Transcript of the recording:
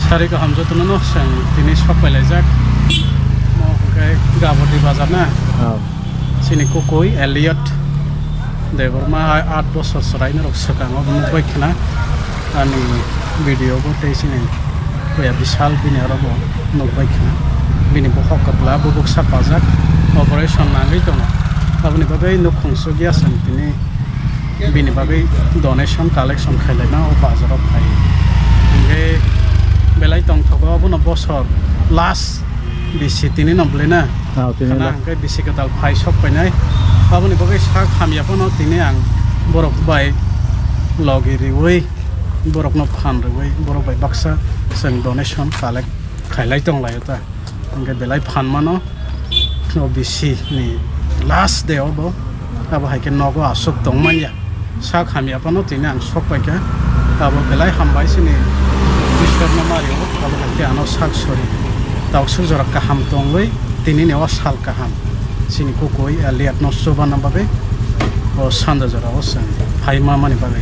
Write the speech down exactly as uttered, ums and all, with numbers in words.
Sari kaham jotono no chwng tini sok pailaijak. Mo hwnkhe Gabodi bazar na. Oh. Chini kukui Elliot Debbarma aat bosor chwraino rok swkango nukbai khna. Ani video bo tei chini kuya Bishal bini oro bo nukbai khna. Bini bokhok kwpla bubuksa pajak operation nangwi tongo. Aboni bagwi nukhung sugya chwng tini bini bagwi donation collection khailaina o bazaro phai. Hingke belai tongthogo abono bosor last bisi tini no belai na. Ah, tini khana last. Hingke bisi kwtal phai sok painai. Aboni bagwi sak hamya phano tini ang borok bai logi riwi, borokno phan riwi, borok bai baksa chwng donation collect khailai tonglaio ta. Hingke belai phan mano, o bisi ni last day obo, abo hai khe nogo aswk tong manya. Sak hamya phano tini ang sok paikha, abo belai hambai chini Ishwar no mario, abo hai khe ano sak sori. Taksuk jora kaham tongwi tini ni o sal kaham. Chini kukui Elliot no chubanna bagwi o sanda jora o chwng phai ma mani bagwi.